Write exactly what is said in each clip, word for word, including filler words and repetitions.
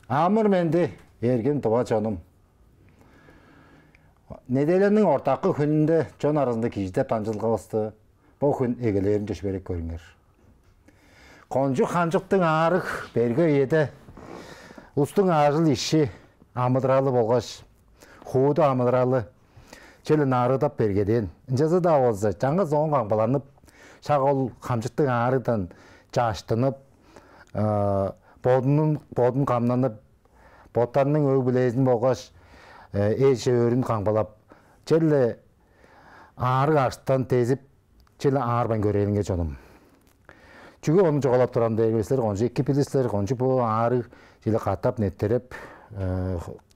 Амыр-менди, эргим тыва чонум. Неделяның ортакы хүнүнде «Чон аразында кижи» деп дамчыдылгавысты бо хүн эгелээрин чөпшээреп көрүңер. Кончуг хамчыктың аарыг берге үеде улустуң ажыл-иши, амыдыралы болгаш хууда амыдыралы черле нарыыдап бергедээн. Ынчалза-даа болза, чаңгыс оон камгаланып, шак ол хамчыктыг аарыгдан чаштынып, бодунуң бодун камнанып, боттарының өг-бүлезин болгаш эш-өөрүн камгалап, черле аарыг аштан дезип, черле аарбайн көрээлиңер, чонум. Чүге ону чугаалап турарым дээрге, силер кончуг эки билир силер, кончуг бо аарыг черле катап нептереп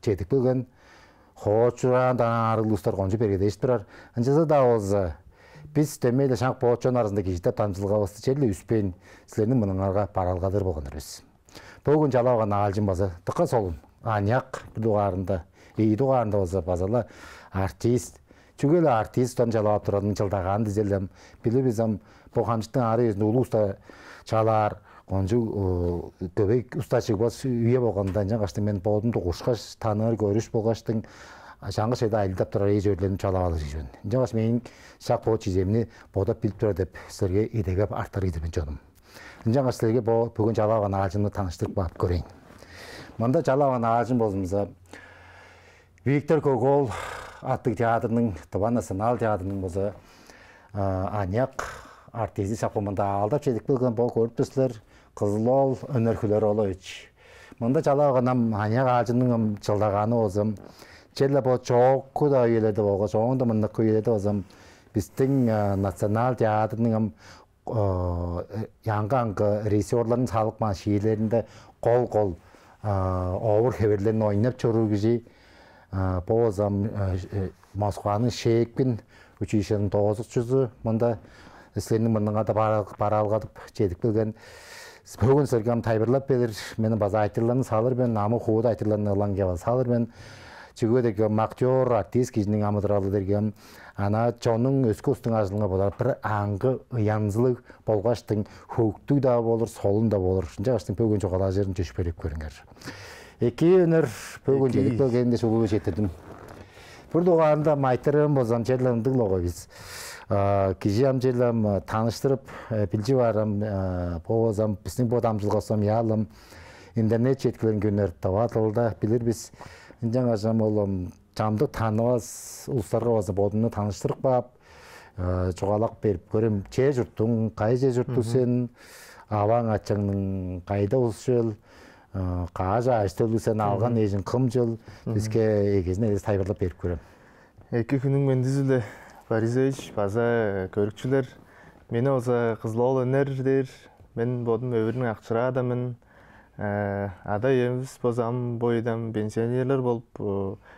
чедип келген, хоочураан-даа аарыг улустар кончуг бергедежип турар. Ынчалза-даа болза, бис дөмей-ле шак бо «Чон аразында кижи» деп дамчыдылгавысты черле үспейн, силерниң мурнуңарга бараалгадыр болган-дыр бис. Бөгүн чалап алган аалчым база дыка солун, аныяк, бир дугаарында, ийи дугаарында болза база-ла артист. Чүге-ле артист ону чалап ап турарының чылдагааны дизе-ле ам, билир бис ам, бо хамчыктың аарыг үезинде улуг улус-даа чалаар, кончуг дөмей улус-даа чыгбас үе болганда, ынчангаштың мен бодум дугурушкаш, таныыр көрүш болгаштың, чаңгыс черде ажылдап турар эш-өөрлерим чалап алыр кижи мен. Ынчангаш мээң шак бо чижемни бодап билип турар деп силерге идегеп артар кижи мен, чонум. Ынчангаш силерге бо бөгүн чалап алган аалчымны таныштырып каап көрейн. Мында чалап алган аалчым болзумза, Виктор Көк-оол аттыг театрның, Тыва национал театрның болза аныяк артизи, шак бо мында аалдап чедип келген, бо көрүп тур силер, Кызыл-оол Өнер Хүлер-оолович. Мында чалап алган ам аныяк аалчымның ам чылдагааны болза, черле бо чоокку-даа үелерде болгаш оон-даа мындыкы үелерде болза, бистиң национал театрның ам аңгы-аңгы режиссерларның салып каан шиилеринде кол-кол овур-хевирлерин ойнап чоруур кижи. Бо болза ам Москваның Щепкин училищезиниң доозукчузу, мында силерниң мурнуңарда бараалгадып чедип келген. Бөгүн силерге ам тайылбырлап берир, мен база айтырыгларны салыр мен, амы-хууда айтырыгларны ылаңгыя база салыр мен. Чүге дээрге актёр, артист кижиниң амыдыралы дээрге ам ана чоннуң, өске улустуң ажылынга бодаар бир аңгы, ыянзылыг болгаштың, хөктүг-даа болур, солун-даа болур. Ынчангаштың бөгүн чугаалажырын чөпшээреп көрүңер. Эки, Өнер, бөгүн чедип келгениңге улуу-биле четтирдим. Бир дугаарында айтырыым болза ам, черле ындыг-ла болгай бис. Кижи ам черле ам таныштырып билчип аар ам, бо болза ам бистиң бо дамчыдылгавыс ам яалым интернет четкилеринге үнер, тыва дылда, билир бис. Ынчангаш ам ол ам чамдык танывас улустарга база бодумну таныштырып каап, чугаалап берип көрем. Чер-чуртуң, кайы чер-чурттуг сен, аваң-ачаңның кайда улус чүвел, каш ажы-төлдүг сен, алган эжиң кым чүвел, биске эгезинде эвес тайылбырлап берип көрем. Эки хүнүң мендизи-биле, Борисович, база көрүкчүлер. Мени болза Кызыл-оол Өнер дээр. Мен бодум Өвүрнүң Ак-Чыраадан мен. Ада-иевис болза ам бо үеде ам пенсионерлер болуп,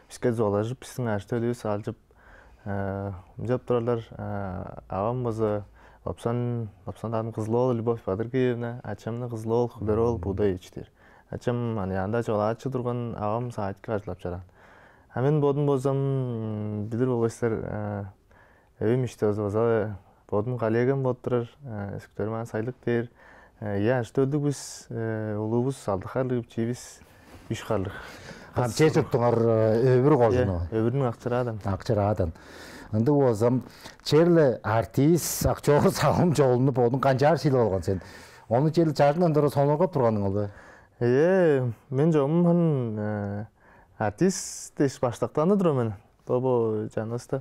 биске дузалажып, бистиң ажы-төлүвүс алчып, ынчап турарлар. Авам болза Лопсан, Лопсан адаан, Кызыл-оол Любовь Бадыргыевна, ачамны Кызыл-оол Хүлер-оол Будайович дээр. Ачам аныяанда чолаачы турган, авам садикке ажылдап чораан. А мен бодум болза ам, билир болгай силер, Өвүм ишти болза, база бодум коллегам болуп турар, Сүктөрмаан Сайлык дээр. Ийе, ажы-төлдүг бис, улуувус алды харлыг, бичиивис үш харлыг. Ам чер-чуртуңар Өвүр кожуун бе? Өвүрнүң Ак-Чыраадан. Ак-Чыраадан. Ындыг болза ам, черле артист, актёр салым-чолунну бодуң канчаар шилип алган сен? Ону черле чажыңдан тура сонуургап турганың ол бе? Ийе, мен чогум артист дээш баштактанып турар мен. Бо-бо чанывыста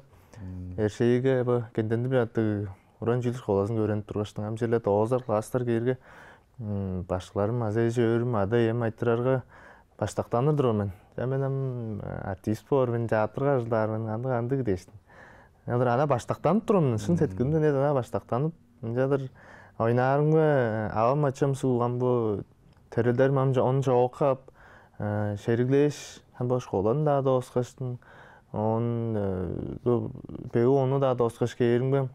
Эршээге бо Кенденди-Бир аттыг уран чүүл школазынга өөренип тургаштың, ам черле доозар класстар кээрге, башкыларым, азы эш-өөрүм, ада-ием айтырарга, баштактаныр турган мен. «Чаа, мен ам артист боор мен, театрга ажылдаар мен, кандыг-кандыг» дээштиң. Ынчалдыр ана баштактанып турган мен, шын сеткилимден эт ана баштактанып, ынчалдыр ойнаарымга, авам-ачам суг ам бо төрелдерим ам чо-, ону чоокка ап, шериглээш, ам бо школаны-даа дооскаштың, оон бөгү ону-даа дооскаш кээримге,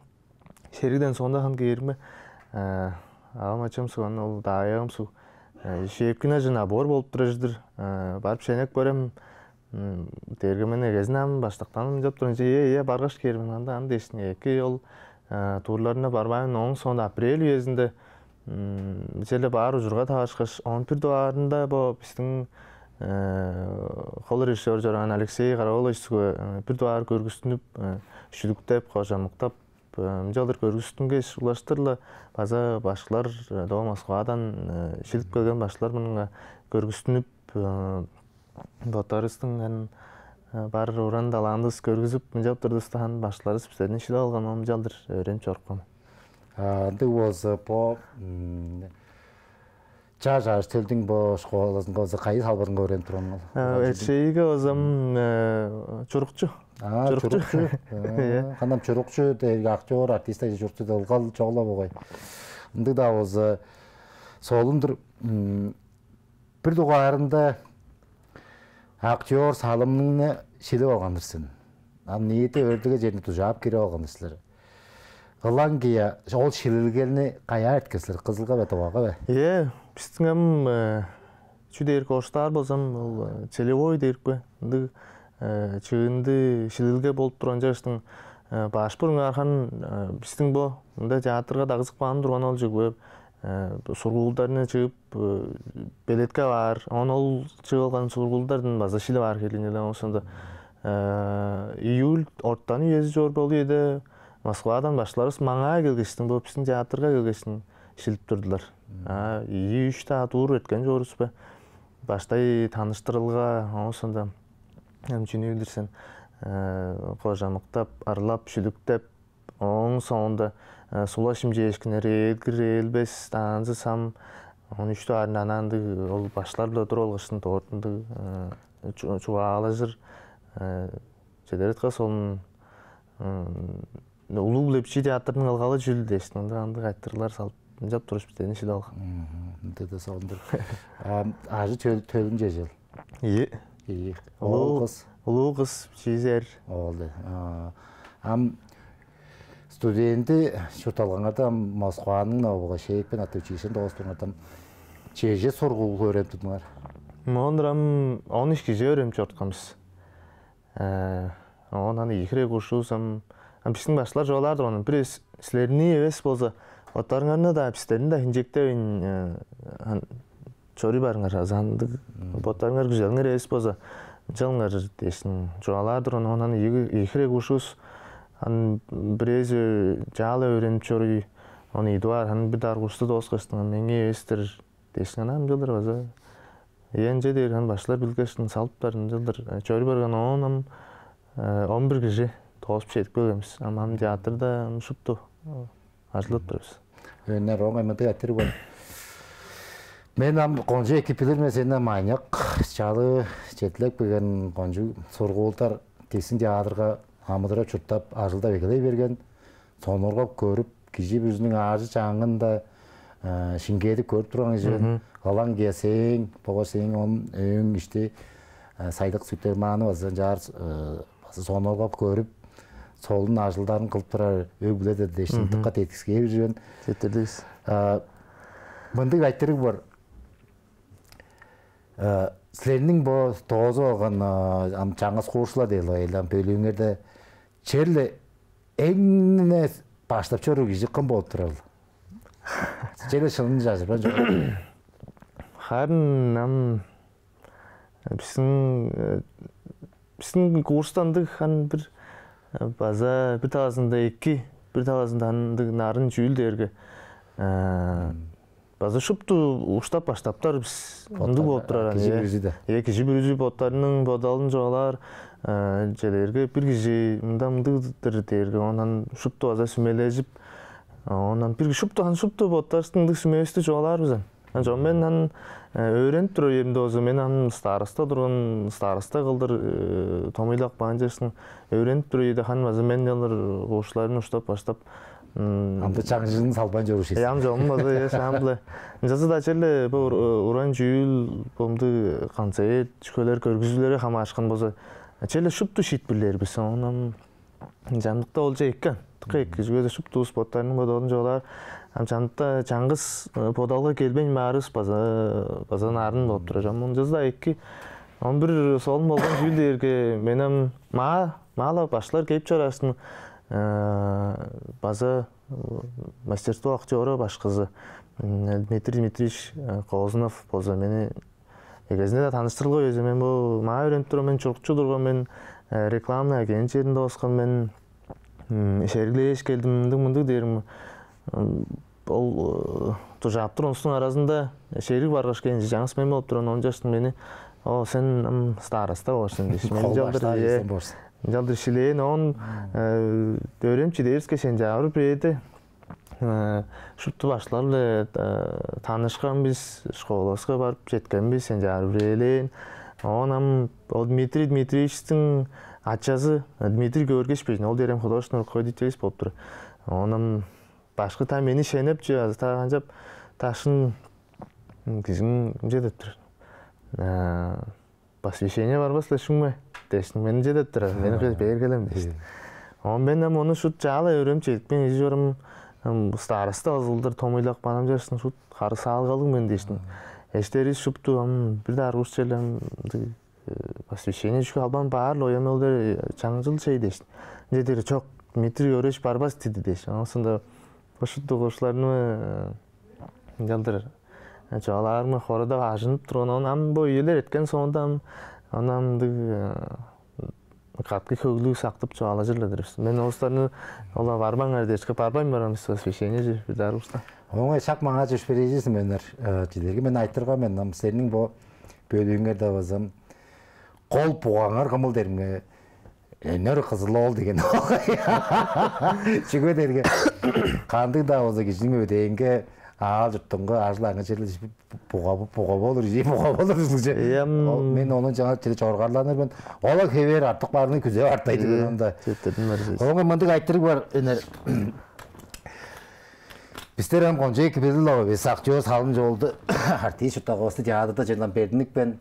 шеригден соонда ханы кээримге, авам-ачам суг, аны ол даайым суг, Щепкин ажы набор болуп турар-дыр, барып шенеп көрем дээрге, мен эгезинде ам баштактанып чоп турган. «Ийе, ийе, баргаш кээр мен анда, аны» дээштиң. Эки ол турларына барбайн, ооң соонда апрель үезинде М, черле баар ужурга таварышкаш, он бир дугаарында бо бистиң, э, хол режиссер чораан Алексей Караоловичиге, э, бир дугаар көргүстүнүп, э, шүлүктеп, кожамыктап, э, ынчалдыр көргүстүнгеш, улаштыр-ла база башкылар, э, доо Москвадан, э, шилип келген башкылар мурнунга көргүстүнүп, э, боттарывыстың ам, э, бар уран талантывыс көргүзүп, мынчап турдувуста, ам башкыларывыс бистерни шилип алган, ам ынчалдыр өөренип чорупкан. А, ындыг болза, бо, м, чаш ажы-төлдүң бо школазынга болза, кайы салбырынга өөренип турган ол? А, эршээге болза, ам, э, чурукчу. А, чурукчу. Чурукчу. Э, ханам чурукчу дээрге актёр, артист, чурукчу деп ылгал чогула болгай. Ындыг-даа болза, солун-дур, м, бир дугаарында актёр салымны шилип алган-дыр сен. Ам ниити өрдүге черни дужаап кирип алган силер. Ылаңгыя ол шилилгени каяа эрткең силер? Кызылга бе, Тывага бе? Ийе, бистиң ам, э, чүү дээрге, орустаар болза ам, ол, э, целевой дээр ийик бе? Ындыг, э, чыынды шилилге болуп турган чыгыштың, э, баш бурунгаар хан, э, бистиң бо мында театрга дагзып каан турган ол чүгле, э, сургуулдарны чыып, э, белеткеп аар. Оон ол чыып алган сургуулдардан база шилип аар хевирлиг-ле. Ооң соонда, э, июль ортан үези чор, ол үеде Москвадан башкыларывыс маңаа келгештиң, бо бистиң театрга келгештиң шилип турдулар. А, ийи-үш-даа тур эрткен чорувус бе? Баштай таныштырылга, ооң соонда, ам чүнү билир сен, э, кожамыктап, ырлап, шүлүктеп, ооң соонда, э, сула шимчээшкиннери, ээлгир-ээлбес, танцы-сам, оон үш дугаарында анаа ындыг ол башкылар-биле туруп алгаштың, дорт-, ындыг, э, чу-, чугаалажыр, э, чедер-даа солун, м, улуу-биле бичии театрның ылгалы чүл дээштиң, ындыг, ындыг айтырыглар салып, ынчап тургаш, бистерни шилип алган. Мгм. Ындыг-даа солун-дур. А, ажы-төл-, төлүң чежел? Ийи. Ийи. Улуу, оол, кыс? Улуу кыс, бичиизи эр. Оол де. А, ам студентиниң чуртталгаңарда ам Москваның Нового Шейпен аттыг училищезин доостуңарда ам чеже сургуул өөренип турдуңар? Моон-дур ам он үш кижи өөренип чоруткан бис. Э, оон ам ийи хире курсчувус ам, ам бистиң башкылар чугаалаар турган: «Бир эвес силерни эвес болза, боттарыңарны-даа, бистерни-даа хинчектевейн, э, ам чоруй барыңар, азы ындыг боттарыңар күзелиңер эвес болза, ынчалыңар» дээштиң чугаалаар турган. Оон ам ийи, ийи хире курсчувус, ам бирээзи чаа-ла өөренип чоруй, оон ийи дугаар, ам бир дугаар курсту дооскаштың, ам меңээ эвес-тир дээштиң, ам ынчалдыр база, ийе, ынча дээр, ам башкылар билгештиң салыптар, ынчалдыр, э, чоруй барган. Оон ам, э, он бир кижи доозуп чедип келген бис. Ам, ам театрда ам шупту, э, ажылдап тур бис. Өнер оңай мындыг айтырыг бар. Мен ам кончуг эки билир мен сени, ам аныяк, чалыы четтилеп келген, кончуг сургуулдар, дизин театрга амыдырап, чурттап, ажылдап эгелей берген. Сонуургап көрүп, кижи бүрүзүнүң аажы-чаңын-даа, э, шиңгээдип көрүп турган кижи мен. Мгм. Ылаңгыя сээң, бо сээң он өөң ишти, э, Сайдык Сүктер-Мааны база ынчаар, э, база сонуургап көрүп, солун ажылдарын кылып турар өг-бүле-дир дээштиң, мгм, дыка деткиксээр кижи мен. Четтирдивис. Э, мындыг айтырыг бар. Э, силерниң бо доозуп алган, э, ам чаңгыс курсчулар дээр-ле, ам бөлүүңерде черле эң-не баштап чоруур кижи кым болуп турарыл? Черле шынын чажырбайн чоруур. Харын ам бистиң, э, бистиң курста ындыг хан бир, э, база бир талазында эки, бир талазында ындыг нарын чүүл дээрге, э, база шупту уштап-баштаптар бис. Боттар, ындыг болуп турар, кижи, э, бүрүзү-даа. Э, кижи бүрүзү боттарының бодалын чугаалаар, э, чижээлээрге, бир кижи мында мындыг-дыр дээрге, оон шупту база сүмележип, оон бир шупту, хан шупту боттарывыстың ындыг сүмевисти чугаалаар бис аан. Ынчан мен ам, э, өөренип турар үемде болза, мен ам староста турган, староста кылдыр, э, томуйлап каан чыгыштың, өөренип турар үеде хан база мен олар курсчуларны уштап-баштап, м, ам-даа чаңчылын салбайн чоруур сен. Э, ам чогум база, э, шаам-биле. Ынчалза-даа черле бо ур-, уран чүүл, бо мындыг концерт, чүвелер, көргүзүүлерге хамаарышкан болза, черле шупту шиитпирлээр бис. Оон ам чамдыкта ол чүве эки. Дыка эки, чүге дээрге шуптувус боттарының бодалын чугаалаар. Ам чамдыкта чаңгыс, э, бодалга келбейн баарывыс база, база нарын болуп турар. Ам ынчалза-даа эки. Он бир солун болган чүүл дээрге, мен ам маа, маа-ла башкылар кээп чорааштың, э, база мастерство актера башкызы Дмитрий Дмитриевич Козунов болза мени эгезинде-даа таныштырылган эвес. Мен бо маа өөренип турган мен, чурукчу турган мен, рекламный агент черинде оскан мен, шериглээш келдим, мындыг мындыг дээрим. Ол дужаап тур онустуң аразында шериг баргаш кенчи жаңыс мен болуп турган, он жаштың мени: «О, сен староста болур сен» дээш. Мен ынчалдыр шилээн. Он өөренимче дээриске сентябрь бирээде шупту башкылар-биле таанышкан бис, школавыска барып четкен бис, сентябрь бирээлээн. Оон ам ол Дмитрий Дмитриевичтиң ачазы Дмитрий Георгиевич Бежин, ол дээрем художественный руководителивис болуп тур. Оон ам башкы та мени шенеп чүве азы та канчап дашын кижиң ынча деп тур: «Посвящение барбас-ла шуңме?» дээштиң. Мен ынча деп тур: «Мен бээр келем» дээштиң. Оон мен ам ону шут чаалай өөрүм чедипкен кижи чорум, староста ызылдыр томуйлак банам чаштың шут харысаалгалыг мен дээштиң. Эштерис шупту ам бир даар ус челем посвящение чүге албан баар оям ол чаңчыл чей дээштиң. Ынча дери чок, Дмитрий Георгиевич барбас диди дээш. Оон соонда бо шупту куштарны ынчалдыр чугаалаарымга хорадап ажынып турган. Оон ам бо үелер эрткен соонда ам ону ам ындыг каткы хөглүг сактып чугаалажыр-ла-дыр бис. Мен улустарны ола барбаңар дээшке барбайн барган бис священнигже бир дарывыста. Оңай шак маңаа чөпшүрежи сименнер. Чидерги мен айтырган мен ам сениң бо бөлүүңерде базам кол бугаңар кымыл деримге өнер кызыл ол деген. Чүге дерге кандыг-даа болза кижиниң өдээнге аал чурттуңга ажыл аңы черле буга буга болур, жий буга болур ужулче. Эм. Мен ону жаңа чеде чоргарланыр мен. Ола хевээр артык баарны күзеп артайды мен анда. Четтердин бар сөз. Оңа мындык айтырыг бар өнер. Бистер ам конча эки билдил ава бис актер салым жолду артист чурттагыбысты театрда жырлан бердиник бен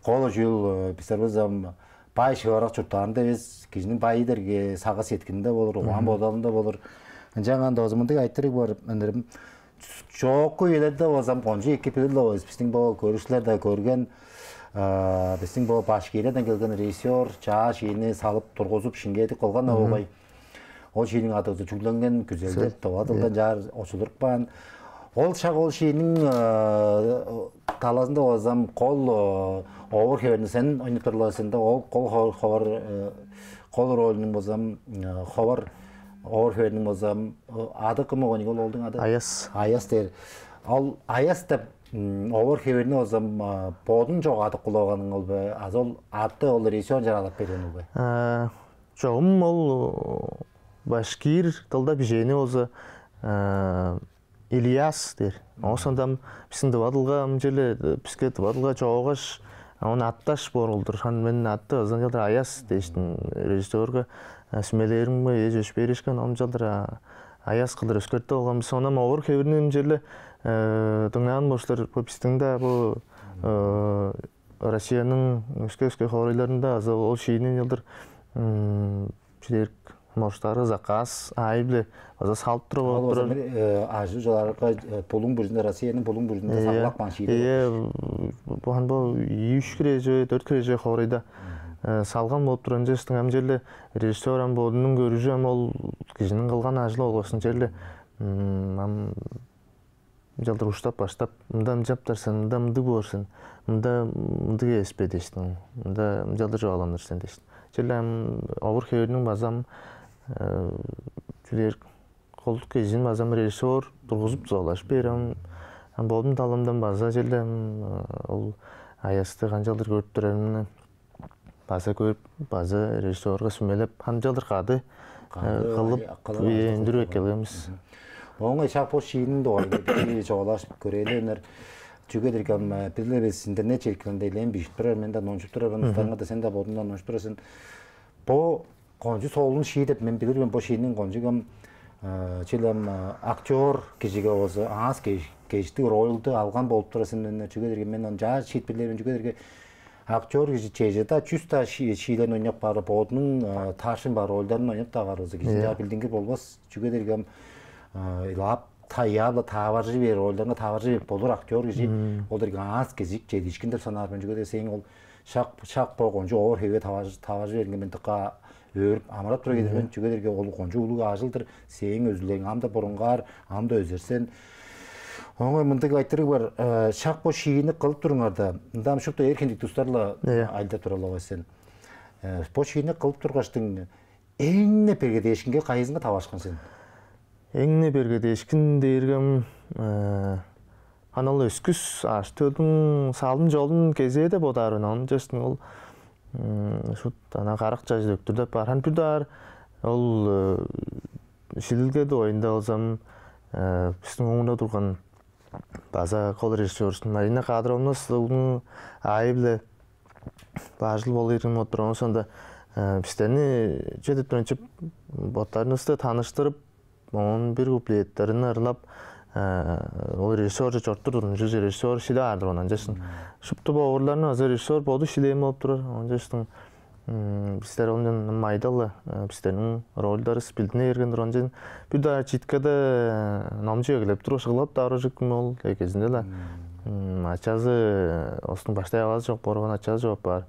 кол ужуул бистер бызам бай шыырак чурттаанда эвес кижиниң байы дерге сагыш сеткининде болур, угаан бодалында болур. Ынчанган доозумундуг айтырыг бар өнерим. Чоокку үелерде болзам кончу эки билир болуш. Биздин бо көрүшчүлер да көрген, биздин бо Башкириядан келген режиссер чаа шиини салып тургузуп шингедип кылган огай. Ол шииниң ады чүгленген күзелдер товадылдан жаар очулдуруп каан. Ол шак ол шииниң талазында болзам кол овур хеверни сен ойнап турлар сен да ол кол ховар кол ролунуң болзам ховар овур хеверниң болзам ады кым огоник ол олдуң ады Аяс. Аяс дээр. Ал Аяс деп овур хеверни болзам бодун чогадып кылып алганың ол бе? Азы ол атты ол режиссер жаралап берген ол бе? Чогум ол башкир тылда бижээни болза Ильяс дээр. Оон сондам биздин дывадылга ымчеле биске дывадылга чоогаш, ону атташ боор болдур. Хан мен атты ызынчалдыр Аяс дээштим. Режиссерга сүмелээримге эже өш беришкен омчалдыр Аяс кылдыр өскөртүп алган бис. Онам овур хевирни ымчеле дыңнаан болуштар бу биздин да бу Россияның өске-өске хоорайларында азы ол шиинин ылдыр чидерик морштары заказ аайы-биле база салып туруп болуп турар. Ажы чоларга булуң бүрүзүндө Россияның булуң бүрүзүндө саглап каан шиидер. Ие, бу хан бу үч киреже, төрт киреже хоорайда салган болуп турган жештиң ам черле режиссер ам бодунуң көрүжү ам ол кижинин кылган ажылы болгошун черле ам ынчалдыр уштап баштап мында ынчаптар сен, мында мындыг боор сен, мында мындыг эвеспе дээштиң, мында ынчалдыр чугааланыр сен дээштиң. Черле ам овур хевирниң базам чүдээр колдук кезин базам режиссер тургузуп дузалажып бээр ам ам бодум талымдан база черле ам ол аясты канчалдыр көрүп турарымны база көрүп, база режиссерга сүмелеп, ханчалдыр кады кылып үндүрүп эккелгенбиз. Оңой шак бо шиинин дугайында чогулаш көрээлер. Чүге диргем билебиз интернет челкилинде элээн бижип турар, мен да номчуп турар, устарыңа да сен да бодуңдан номчуп турар сен. Бо кончу солун шии деп мен билир мен бо шиинин кончугам чилем актер кижиге болза аас кештиг ролду алган болуп турар сен. Чүге диргем мен ынчаар шиитпирлерим чүге дирге актер кижи чеже-даа чүс-даа шиилерин ойнап каары, бодунуң таарышын бар рольдарын ойнап-даа каары болза, кижи-даа билдингир болбас. Чүге дээрге ам ылап таяап-ла таваржы бээр, рольдарынга таваржы бээр болур актер кижи. Ол дээрге аас кезик чедиишкин деп санаар мен. Чүге дээрге сээң ол шак шак бо кончуг овур хеве таваржы беринге мен дыка өөрүп амырап тура кедер мен. Чүге дээрге ол кончуг улуг ажыл-дыр, сээң өзүлең ам-даа бурунгаар, ам-даа өзерсен. Оңой мындыг айтырыг бар. Э, шак бо шиини кылып туруңарда, ында ам шупту эр хиндик тустар-ла, ийе, айылдап турар-ла сен. Э, бо шиини кылып тургаштың, эң-не бергедээшкинге кайызынга таварышкан сен? Эң-не бергедээшкин дээрге ам, э, анал өскүс ажы-төлдүң салым-чолун кезээде бодаар мен. Оон чештиң ол, м, шут ана карак чажы өктүр деп бар. Хан бир даар ол, э, шилилге дугайында болзам, э, бистиң оңунда турган база кол режиссёрувус Марина Кадровна Сылыгның аайы-биле баажыл болур иргин болуп турган. Ошондо, э, бистерни чедип турган чып боттарывысты таныштырып, оон бир куплеттерин ырлап, э, ол режиссёрже чорттур турдум. Чүл режиссёр шилип аар-дыр онан чештиң. Шупту бо оолдарны база режиссёр боду шилээн болуп турар. Оон чештиң, м, бистер оон майдалы, э, бистерниң рольдарывыс билдине берген турган чен. Бир даа читкада, э, номчу эгелеп туруп, шыглап-даа оружук ол эгезинде-ла. М, ачазы, э, остуң баштай авазы чок болган, ачазы чок баар.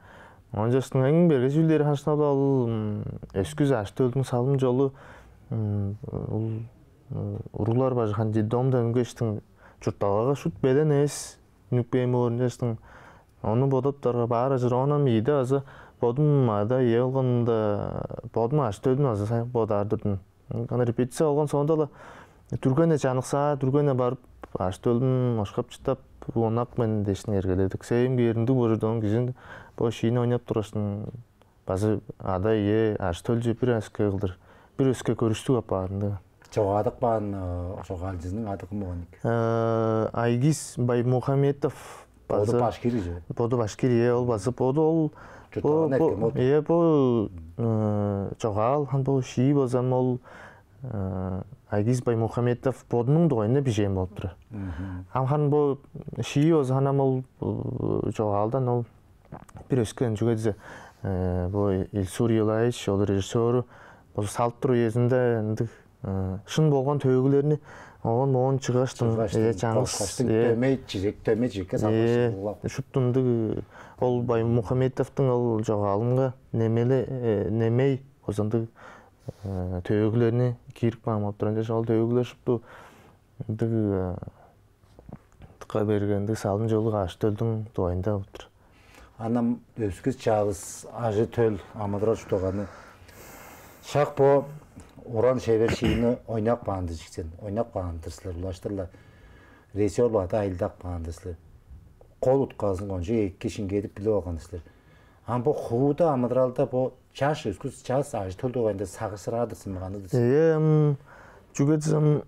Оон чештиң эң берге чүүлдери ханшынап ол, м, өскүс ажы-төлдүң салым-чолу, м, ол, м, уруглар бажы хан детдомдан үнгештиң чуртталгага шут белен эвес үнүп кээн болурун чештиң. Ону бодап-дарга баар ажыр, оон ам ийиде база бодум ада-ие болганда, бодум ажы-төлдүн база сайып бодаар турдум. Ана репетиция болган соонда-ла дүрген-не чаныксаар, дүрген-не барып, ажы-төлүм ошкап-чыттап, онак мен дээштиң эргеледик. Сээм кээринди божурдан кижин бо шиини ойнап тургашын база ада-ие ажы-төлче бир өске кылдыр, бир өске көрүштүг апаарында. Чогаадып каан, э, чогаалчызының ады кым болган ийик? Э, Айгиз Баймухаметов. Боду база башкир кижи. Боду башкир, э, ол база боду ол чуртталганы бо-, эрткен бо-, болду. Э, бо, э, чогаал, хан бо шии базам ол, э, Айгиз Баймухаметов бодунуң дугайында бижээн болуп турар. Мгм. Ам хан бо шии база хан ам ол, э, чогаалдан ол бир өскен чүге дизе, э, бо Илсур Елаевич, ол режиссёру, бо салып тур үезинде ындыг, э, шын болган төөгүлерни оон-моон чыггаштың, чыггаштың, э, чаңгыс, кошкаштың, э, дөмей чижек, дөмей чижекке салгаш, э, улап. Шупту ындыг, э, ол Баймухаметовтуң ол чогаалынга немеле, э, немей, озандыг, э, төөгүлерни киирип каан болуп турар. Ынчаш ол төөгүлер шупту ындыг, э, тыка берген ындыг салым-чолу ажы-төлдүң дугайында болуп тур. Анам өскүс чаавыс ажы-төл амыдырал чуртталганы шак бо уран шевер шиини ойнап каан дижик сен, ойнап каан-дыр силер, улаштыр-ла режиссёр бада айылдап каан-дыр силер. Кол утказын кончуг эки шиңгедип билип алган силер. Ам бо хууда амыдыралда бо чаш өскүс чаавыс ажы-төл дугайында сагышсыраар-дыр сен мыганы дис. Эм, чүге дизем,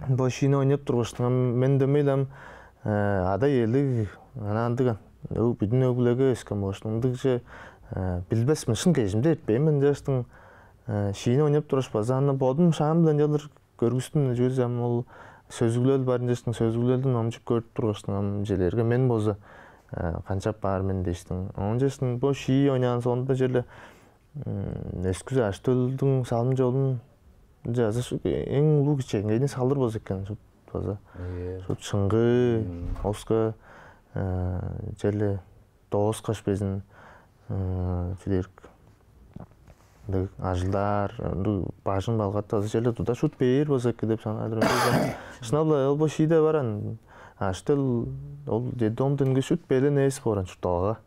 бо шиини ойнап тургаштың, ам мен дөмейлем, э, ада-иелиг, ана андыган, өг-, бүдүн өг-бүлеге өскен болгаштың, ындыгже, э, билбес мен, шын кежимде эртпээн мен дээштиң, э, шиини ойнап тургаш база аны бодум шаам-биле ынчалдыр көргүстүм, чүвези ам ол сөзүглел бар дээштиң, сөзүглелден номчуп көрүп тургаштың, ам челерге мен болза, э, канчап баар мен дээштиң. Оон дээштиң бо шии ойнаан соонда черле, м, өскүс ажы-төлдүң салым-чолун чазы шу-, эң улуг кичээнгейни салыр болза экен, шут база. Ийе. Шут шыңгыы, мм, оска, э, черле дооскаш безин, э, чүдерик, ындыг ажылдаар, ындыг бажың балгаттазы черле туда шут бээр болза эки деп санаадыр. Шынап-ла ол бо шииде баран, ажы-төл ол детдомдан үнге шут белен эвес бооран чуртталга.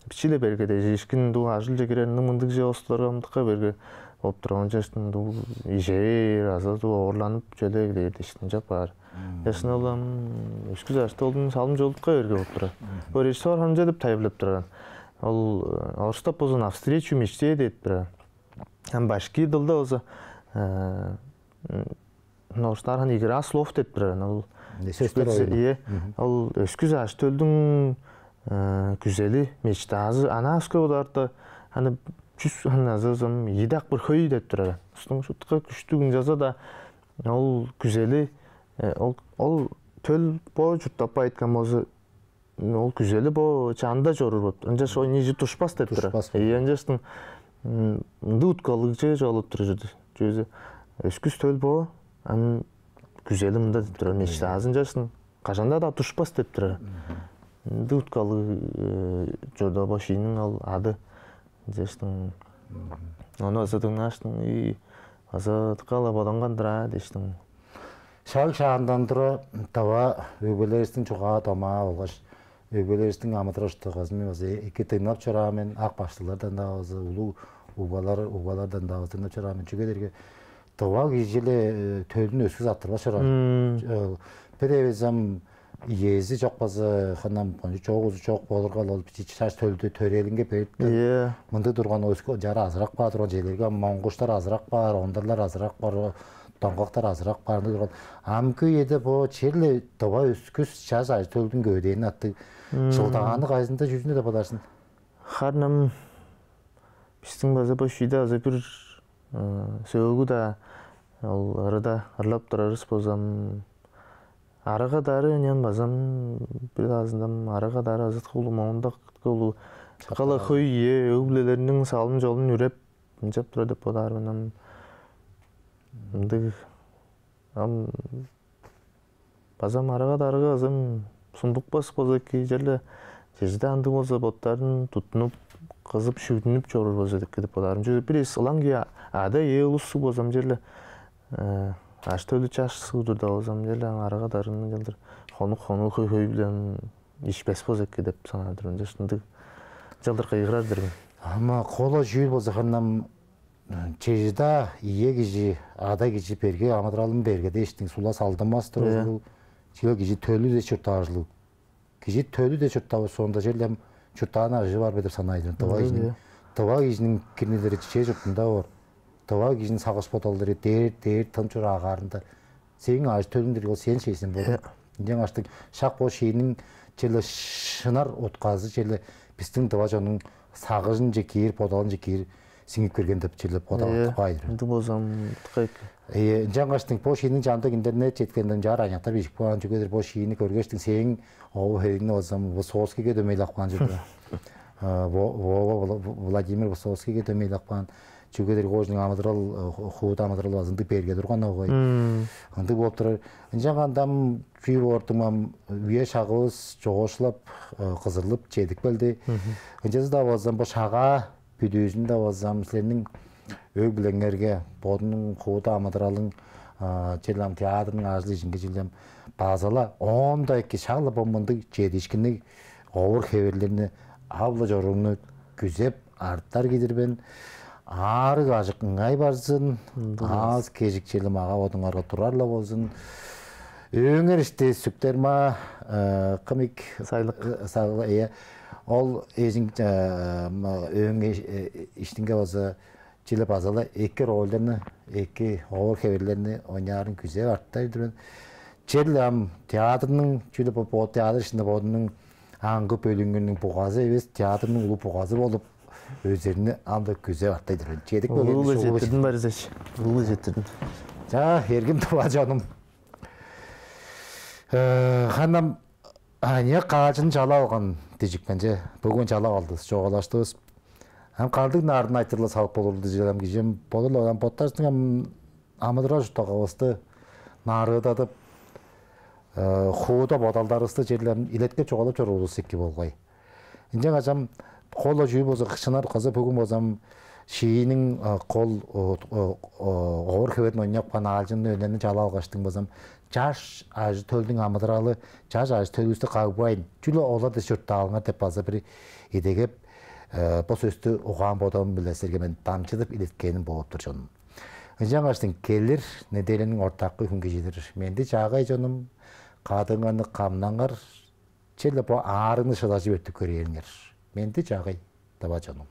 Бичии-ле бергедежиишкин, дуу ажылче кирер, ындыг мындыг же остуларга мындыкка берге болуп турган чештин, дуу ижээр азы дуу оорланып чөле кээр дээштин чап баар. Чештин ол ам өскүс ажы-төлдүң салым-чолдукка берге болуп турар. Бо режиссер хамча деп тайылбырлап турган. Ол, э, орустап болза навстречу мечте деп турар. Ам башкы дылда болза, э, м, орустаар хан игра слов деп турар. Ол сөстер оюну. Ие. Ол өскүс ажы-төлдүң, э, күзели, мечтазы, ана өске болаарда, аны чүс, аны азы зым, ийи дак бир хөй деп турар. Устуң шутка күштүг ынчалза-даа ол күзели, э, ол, ол төл бо чурттап айткан болза, ол күзели бо чанда чоруур болуп тур. Ынчаш ол ниже тушпас деп турар. Тушпас. Ийе, ынчаштың, м, ындыг уткалыг чүве чогулуп тур чүрдү. Чүвези өскүс төл бо, ам күзели мында деп турар. Мечтазы ынчаштың кажанда-даа тушпас деп турар. Ындыг уткалыг, э, чорда бо шииниң ол ады. Ынчаштың Ону база дыңнааштың, үй база дыка-ла боданган-дыр аа дээштиң. Шаг шаандан тура тыва өгбелеривистиң чугаа-домаа болгаш өгбелеривистиң амыдырал-чуртталгазын мен база эки дыңнап чораан мен, ак баштыглардан-даа база, улуг угбалар, угбалардан-даа база дыңнап чораан мен. Чүге дээрге тыва кижи-ле төлүн өскүс арттырбас чораан. Бир эвес ам иези чок база ханам кончу чок узу чок болургал, ол бичи чаш төлдү төрелинге берип, мынды турган өскү чара азырак баар турган черлерге моңгуштар азырак баар, ондарлар азырак баар, доңгактар азырак баар, ындыг турган. Амгы үеде бо черле тыва өскүс чаш ажы төлдүң көвүдээнин аттыг чылдагааны кайызында чүзүнү деп бодаарсың? Харнам бистиң база бо шүйде азы бир сөөлгү-даа ол ырыда ырлап турарыс болзам, арага-дары ынчан базам бир даазындам арага-дары азыткы улу моңундак улу кала хөй ие өг-бүлелерниң салым-чолун үреп ынчап турар деп бодаар мен. Ам ындыг ам базам арага-дарыга азым сундукпас болза эки, черле чеже-даа ындыг болза боттарын туттунуп, кызып, шүгдүнүп чоруур болза эки деп бодаарым. Чүге бир эс ылаң кия ада ээ улус болзам черле аш-төлү чаш сыгдырда болзам черле арага-дарыны чалдыр хонук-хонук хөй-хөй билен ишпес болза эки деп санаар-дыр мен. Чаш ындыг чалдыр кыйгырар-дыр мен. Ама кола чүүл болза ханнам чежда ие кижи, ада кижи берге амыдыралын берге дээштиң сула салдынмас тургул. Чүге кижи төлү де чурттаажылыг. Кижи төлү де чурттавыс соонда черлем чурттааны ажыы бар бе деп санаайдыр. Тыва кижиниң тыва кижиниң кирнилери чече чуртунда боор. Тыва кижиниң сагыш бодалдары дээр дээр тын чура агаарында сээң ажы төлүңдүр ол сен шейсен боор. Ынчан аштыг шак бо шииниң черле шынар утказы черле бистиң тыва чонуң сагыжынче киир, бодалынче киир сиңип кирген деп черле бодап артып каайдыр. Ындыг болзам тыкайык. Э, ынчангаш тиң бо шииниң чамдык интернет четкенде ынчаар аныяктар бижип каан чүгедир бо шиини көргештиң сээң ову хевиңни болзам Высоцкийге дөмейлеп каан чүгедир. Вова Владимир Высоцкийге дөмейлеп каан чүгедир кожунуң амыдырал хууда амыдырал базынды берге турган огой. Ындыг болуп турар. Ынчанганда ам чүү боортуң ам үе шагывыс чогоошлап кызырлып чедип келди. Ынчазы-даа болзам бо шагаа бүдүүзүнде болзам силерниң өг-бүлеңерге бодунуң хууда амыдыралың черле ам театрның ажыл ижинге черлем базала оон-даа эки шак-ла бо мындыг чедиишкинниг овур-хевирлерни ап-ла чорууңну күзеп артар кидир мен. Аарыг-ажык ыңай барзын, аас-кежик черле мага-бодуңарга турар-ла болзун. Өөңер ишти сүктер ма кымик сайлык сагла ыя ол эжиң өөң иштинге база чили базала эки ролдерни эки овур хеверлерни ойнаарын күзеп арттай турган. Чел ам театрның чүлү бо театр ишинде бодунуң аңгы бөлүңүнүң бугазы эвес театрның улуу бугазы болуп өзерни ам да күзеп арттай турган. Чедик Улуу бөлүңү жетирдин барызач. Улуу жетирдин. За, эргим тыва чонум. Ханам аня каажын чала алган дижикпенче. Бүгүн чала алдыс, чогалаштывыс. Ам калдык наарын айтырла салып болурлу дижелем кижим. Болурлу ам боттарыстың ам амыдырал чурттагавысты наарыыдадып, хууда бодалдарывысты черле илеткеп чугаалап чоруурувус эки болгай. Ынчангаш ам кол-ла чүү болза, шынар кызы бүгүн болзам шииниң кол овур хеведин ойнап каан аалчынны өнерни чала алгаштың болзам чаш ажы төлдүң амыдыралы, чаш ажы төлүбүстү кагбайн, чүле олар да чурттаалыңар деп база бир идегеп бо сөстү угаан бодалым биле силерге мен дамчыдып илеткеним болуп тур чонум. Ынчангаштың келир неделяның ортаккы хүн кижидир. Менди чаагай чонум, кадыңарны камнаңар, черле бо аарыгны шыдажып эртип көрээриңер. Менди чаагай, тыва чонум.